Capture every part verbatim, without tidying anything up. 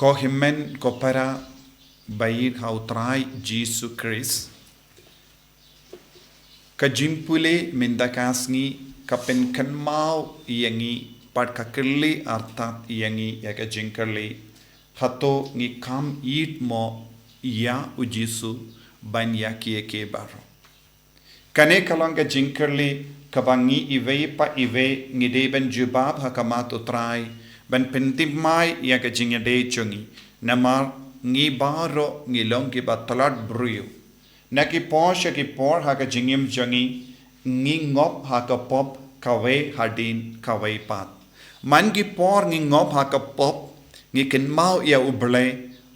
Ko hynmen ko para ba ïeit ha u Trai Jisu Khrist. Ka jingpule mynta ka sngi ka pynkynmaw ïa ngi bad ka kylli artat ïa ngi ïa ka jingkylli. Hato ngi kam ïeit mo ïa u Jisu ban ïa kiei kiei baroh. Kane ka long ka jingkylli kaba ngi iwei pa iwei ngi dei ban jubab ha khmat u Trai ban pynthymmai ïa ka jingïadei jong ngi. Namar ngi baroh ngi long kiba tlot briew. Na ki por sha ki por ha ka jingim jong ngi ngi ngop ha ka pop kawei hadien kawei pat. Man ki por ngi ngop ha ka pop ngi kynmaw ïa u Blei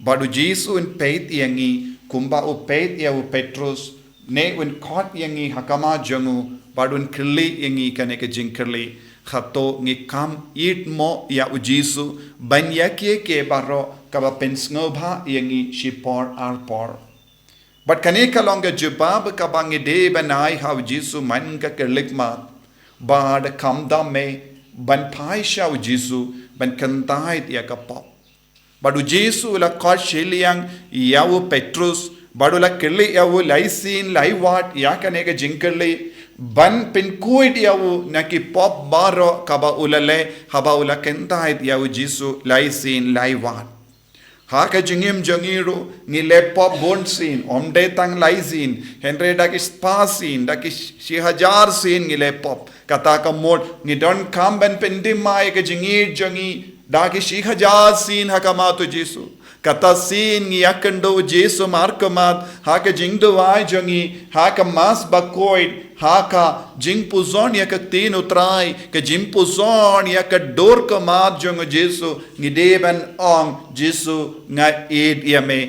bad u Jisu un peit ïa ngi kumba u peit ïa u Petrus ne un khot ïa ngi ha khmat jong u bad un kylli ïa ngi kane ka jingkylli. Hato ngi kam ïeit mo ïa u Jisu ban ïa kiei kiei baroh kaba pynsngewbha ïa ngi shipor arpor. Bad kane ka long ka jubab kaba ngi dei ban ai ha u Jisu man ka khyllipmat. Bad khamtam me ban phai sha u Jisu ban kyntait ïa ka pop. Bad u Jisu u la khot shiliang ïa u Petrus bad u la kylli ïa u lai sien lai wat ïa kane ka jingkylli ban pynkhuid ïa u na ki pop baroh kaba u la leh haba u la kyntait ïa u Jisu lai sien lai wat. Ha ka jingim jong ngi ruh ngi leh pop bun sien, ym dei tang lai sien, hynrei da ki spah sien, da ki shi hajar sien ngi leh pop. Kata ka mut ngi donkam ban pynthymmai ka jingïeit jong ngi da ki shi hajar sien ha khmat u Jisu. Kata sien ngi ïakynduh u Jisu markhmat ha ka jingduwai jong ngi, ha ka Mass bakhuid, ha ka jingpuson ïa ka ktien u Trai, ka jingpuson ïa ka dur khmat jong u Jisu, ngi dei ban ong, Jisu nga ïeit ïa me.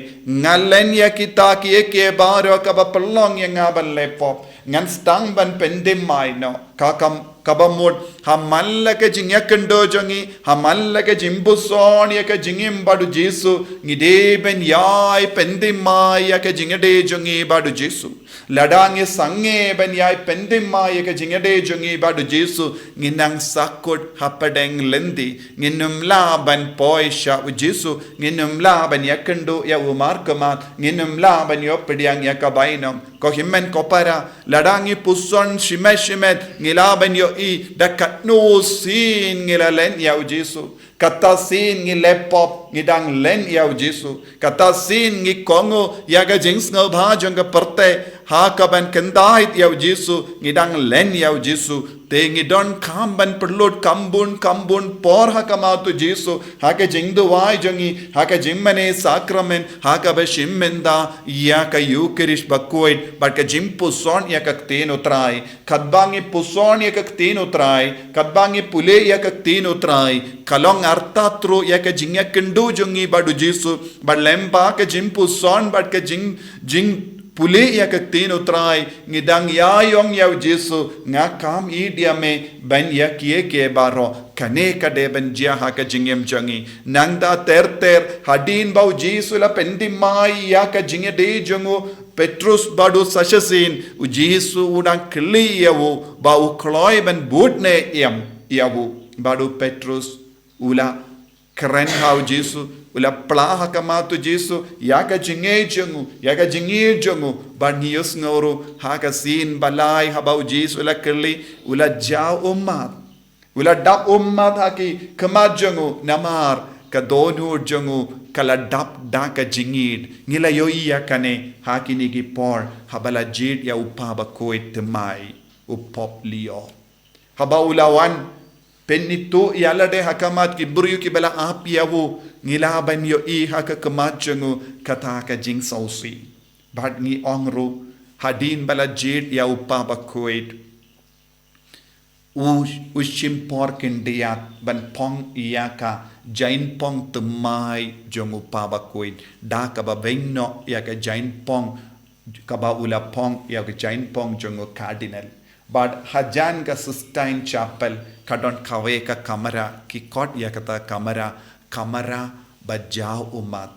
Nga len ïa kita kiei kiei baroh kaba pynlong ïa nga ban leh pop. Ngan sdang ban pynthymmai noh. Ka kam kaba mut ha man la ka jingïakynduh jong ngi, ha man la ka jingpuson ïa ka jingim bad u Jisu, ngi dei ban ïai pynthymmai ïa ka jingïadei jong ngi bad u Jisu. Lada ngi sangeh ban ïai pynthymmai ïa ka jingïadei jong ngi bad u Jisu, ngin nang sahkut hapdeng lynti. Ngin ym lah ban poi sha u Jisu, ngin ym lah ban ïakynduh ïa u markhmat, ngin ym lah ban ïoh pdiang ïa ka bainong. Ko hynmen ko para, lada ngi puson shimet shimet, ngi lah ban ïohi da katno sien ngi la len ïa u Jisu. Kata sien ngi leh pop ngi dang len ïa u Jisu. Kata sien ngi kohnguh ïa ka jingsngewbha jong ka pyrthei ha kaban kyntait ïa u Jisu, ngi dang len ïa u Jisu. Te ngi donkam ban pynlut kham bun kham bun por ha khmat u Jisu, ha ka jingduwai jong ngi, ha ka jingmane sakramen, ha kaba shim bynta ïa ka Eukharist bakhuid bad ka jingpuson ïa ka ktien u Trai. Katba ngi puson ïa ka ktien u Trai, katba ngi pule ïa ka ktien u Trai, ka long artat ruh ïa ka jingïakynduh jong ngi bad u Jisu. Bad lyngba ka jingpuson bad ka jing, jingpule ïa ka ktien u Trai, ngi dang ïai ong ïa u Jisu, nga kam ïeit ïa me ban ïa kiei kiei baroh. Kane ka dei ban jia ha ka jingim jong ngi. Nangta ter ter hadien ba u Jisu u la pynthymmai ïa ka jingïadei jong u Petrus bad u sa shisien, u Jisu u dang kylli ïa u ba u kloi ban bud ne em ïa u. Bad u Petrus u la kren ha u Jisu, u la phla ha khmat u Jisu ïa ka jingngeit jong u, ïa ka jingngeit jong u. Bad ngi ïohsngew ruh ha ka sien ba lai haba u Jisu u la kylli, u la jaw ummat. U la dap ummat ha ki khmat jong u namar ka dohnud jong u ka la dap da ka jingïeit. Ngi la ïohi ïa kane ha kine ki por haba la jied ïa u Kpa bakhuid thymmai, u Pope Leo. Haba u la wan pynithuh ïa lade ha khmat ki briew kiba la ap ïa u, ngi lah ban ïohi ha ka khmat jong u kata ka jingsngewsih. Bad ngi ong ruh hadien ba la jied ïa u Kpa bakhuid, u, u shim por khyndiat ban phong ïa ka jaiñpong thymmai jong u Kpa bakhuid, da kaba beiñ noh ïa ka jaiñpong kaba u la phong ïa ka jaiñpong jong u Cardinal. Bad hajan ka Sistine Chapel ka don kawei ka kamra, ki khot ïa kata kamra, kamra ba jaw ummat.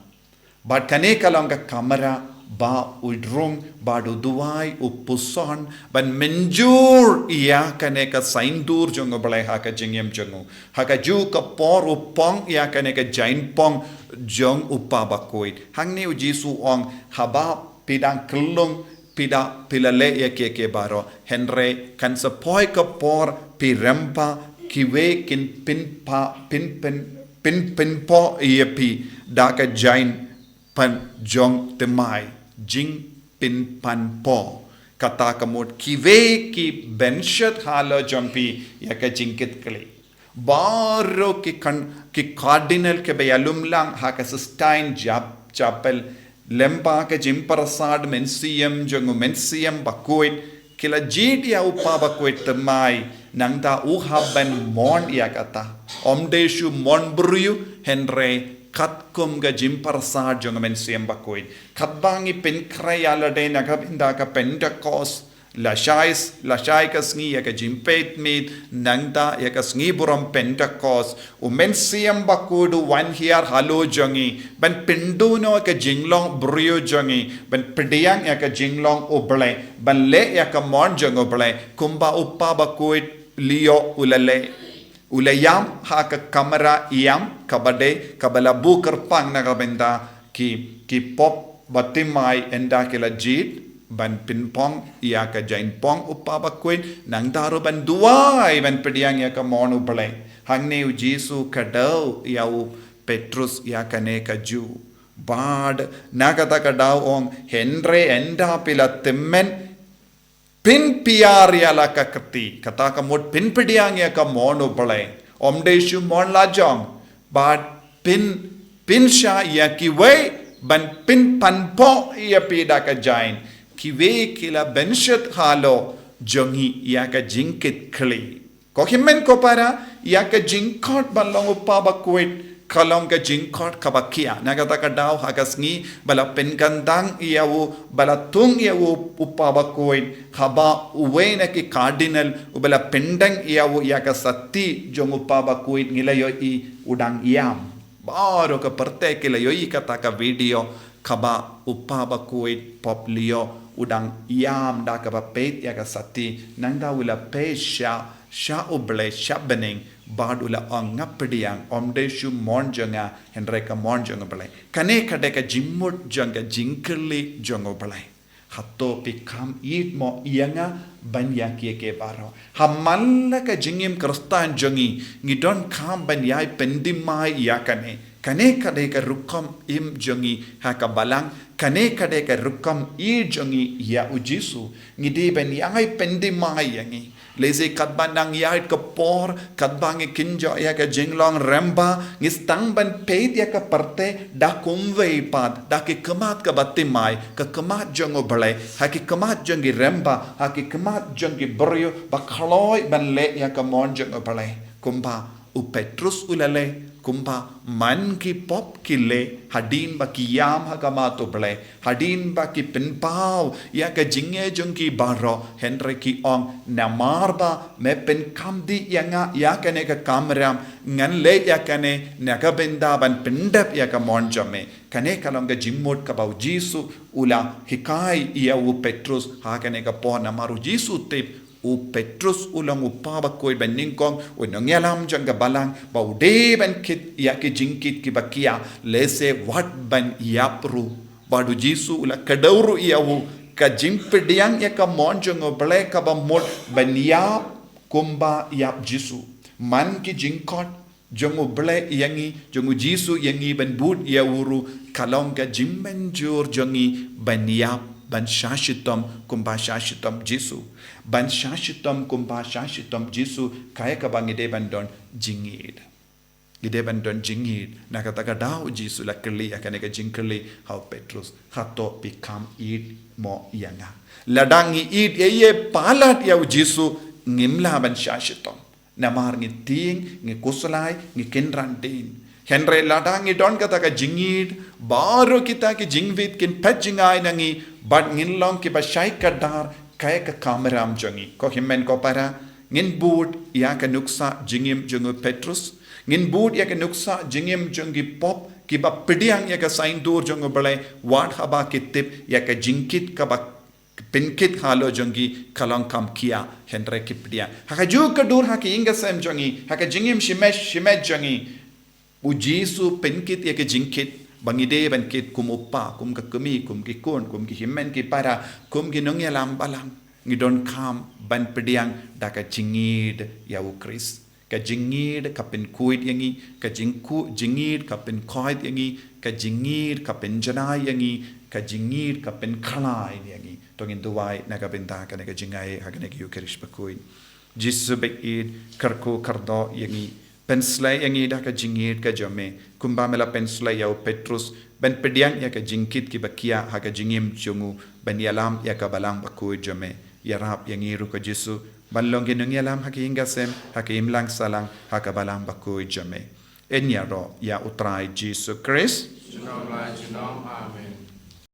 Bad kane ka long ka kamra ba u rung, bad u duwai, u puson, ban mynjur ïa kane ka saiñdur jong U Blei ha ka jingim jong u. Ha kajuh ka por u pong ïa kane ka jaiñpong jong U Kpa Bakhuid. Hangne u Jisu u ong, haba phi dang khyllung, phi da, phi la leh ïa ki, ki baroh. Hynrei kan sa poi ka por phi rem pat, kiwei kin pynpa, pyn, pyn, pyn, pynpoh ïa phi da ka jaiñ pan jong thymmai, jingpynpanpoh. Kata ka mut kiwei ki bynshet halor jong phi ïa ka jingkitkhlieh. Baroh ki kan, ki cardinal kiba ïalumlang ha ka Sistine Chap-, Chapel, lyngba ka jingpyrsad mynsiem jong u Mynsiem Bakhuid, ki la jied ïa U Kpa Bakhuid thymmai, nangta u hap ban mon ïa kata. Ym dei shu mon briew, hynrei katkum ka jingpyrsad jong u Mynsiem Bakhuid. Katba ngi pynkhreh ïa lade na ka bynta ka Pentecost, lashai, lashai ka sngi ïa ka jingpeit miet, nangta ïa ka sngi burom Pentecost, u Mynsiem Bakhuid u wan hiar halor jong ngi, ban pynduh noh ïa ka jinglong briew jong ngi, ban pdiang ïa ka jinglong U Blei, ban leh ïa ka mon jong U Blei, kumba U Kpa Bakhuid lyoh u la leh. U la ïam ha ka kamra ïam kaba dei, kaba la buh kyrpang na ka bynta ki, ki pop ba thymmai, ynda ki la jied ban pynpong ïa ka jaiñpong U Kpa Bakhuid, nangta ruh ban duwai ban pdiang ïa ka mon U Blei. Hangne u Jisu u kdew ïa u Petrus ïa kane kajuh. Bad na kata ka daw u ong, hynrei ynda phi la tymmen, pynphiar ïa la ka kti, kata ka mut pynpdiang ïa ka mon U Blei. Ym dei shu mon lajong, bad pyn, pynshah ïa kiwei ban pynpanpoh ïa phi da ka jaiñ, kiwei ki la bynshet halor jong ngi ïa ka jingkitkhlieh. Ko hynmen ko para, ïa ka jingkhot ban long u kpa bakhuid ka long ka jingkhot kaba khia. Na kata ka daw ha ka sngi ba la pynkyndang ïa u, ba la thung ïa u u kpa bakhuid, haba uwei na ki cardinal uba la pyndeng ïa u ïa ka sati jong u kpa bakhuid, ngi la ïohi u dang ïam. Baroh ka pyrthei ki la ïohi kata ka video kaba u kpa bakhuid Pope Leo u dang ïam da kaba peit ïa ka sati. Nangta u la peit sha, sha U Blei sha bneng bad u la ong, nga pdiang, ym dei shu mon jong nga hynrei ka mon jong U Blei. Kane ka dei ka jingmut jong ka jingkylli jong U Blei. Hato phi kham ïeit mo ïa nga ban ïa kiei kiei baroh? Ha man la ka jingim Khristan jong ngi, ngi donkam ban ïai pyndem mai ïa kane. Kane ka dei ka rukom im jong ngi ha ka balang. Kane ka dei ka rukom ïeit jong ngi ïa u Jisu. Ngi dei ban ïai pyndem mai ïa ngi. Lehse katba nang ïaid ka por, katba ngi kynjoh ïa ka jinglong rymba, ngi sdang ban peit ïa ka pyrthei da kumwei pat, da ki khmat kaba thymmai, ka khmat jong U Blei, ha ki khmat jong ki rymba, ha ki khmat jong ki briew ba khlaiñ ban leh ïa ka mon jong U Blei. Kumba u Petrus u la leh, kumba man ki pop ki leh, hadien ba ki ïam ha khmat U Blei, hadien ba ki pynpaw ïa ka jingeh jong ki baroh, hynrei ki ong, namar ba me pynkam dih ïa nga ïa kane ka kamram, ngan leh ïa kane na ka bynta ban pyndep ïa ka mon jong me. Kane ka long ka jingmut kaba u Jisu u la hikai ïa u Petrus ha kane ka por, namar u Jisu u tip u Petrus u long u kpa bakhuid banyngkong, u nongïalam jong ka balang, ba u dei ban kit ïa ki jingkit kiba khia, lehse wat ban ïap ruh. Bad u Jisu u la kdew ruh ïa u, ka jingpdiang ïa ka mon jong U Blei kaba mut ban ïap kumba ïap Jisu. Man ki jingkhot jong U Blei ïa ngi, jong u Jisu ïa ngi ban bud ïa u ruh, ka long ka jingmynjur jong ngi ban ïap, ban shah shitom kumba shah shitom Jisu. Ban shah shitom kumba shah shitom Jisu, kaei kaba ngi dei ban don? Jingïeit. Ngi dei ban don jingïeit. Na kata ka daw u Jisu u la kylli ïa kane ka jingkylli ha u Petrus, hato phi kham ïeit mo ïa nga? Lada ngi ïeit ïa, ïa palat ïa u Jisu, ngim lah ban shah shitom. Namar ngi tieng, ngi khuslai, ngi kynran dien. Hynrei lada ngi don kata ka jingïeit, baroh kita ki jingwit kin phet jngai na ngi, bad ngin long kiba shai kdar, kaei ka kamram jong ngi? Ko hynmen ko para, ngin bud ïa ka nuksa jingim jong u Petrus, ngin bud ïa ka nuksa jingim jong ki pop Kiba pdiang ïa ka saiñdur jong U Blei, wat haba ki tip ïa ka jingkit kaba pynkit halor jong ki ka long kam khia, hynrei ki pdiang. Ha kajuh ka dur ha ka ïing ka sem jong ngi, ha ka jingim shimet shimet jong ngi, U Jisu pynkit ïa ka jingkit ba ngi dei ban kit kum u kpa, kum ka kmie, kum ki khun, kum ki hynmen ki para, kum ki nongïalam balang. Ngi donkam ban pdiang da ka jingïeid ïa U Khrist. Ka jingïeid ka pynkhuid ïa ngi, ka jingkhuid, jingïeid ka pynkhuid ïa ngi, ka jingïeid ka pynjanai ïa ngi, ka jingïeid ka pynkhlaiñ ïa ngi. To ngin duwai na ka bynta kane ka jingai ha kane ka Ïukharist bakhuid. Jisu baieit, kyrkhu kyrdoh ïa ngi. Pynsleh ïa ngi da ka jingïeid ka jong me, kumba me la pynsleh ïa u Petrus, ban pdiang ïa ka jingkit kiba khia ha ka jingim jong u, ban ïalam ïa ka balang bakhuid jong me. Ïarap ïa ngi ruh ko Jisu ban long ki nongïalam ha ka ïing ka sem, ha ka imlang sahlang, ha ka balang bakhuid jong me. Yn ïaroh ïa U Trai Jisu Khrist. Junom la junom. Amen.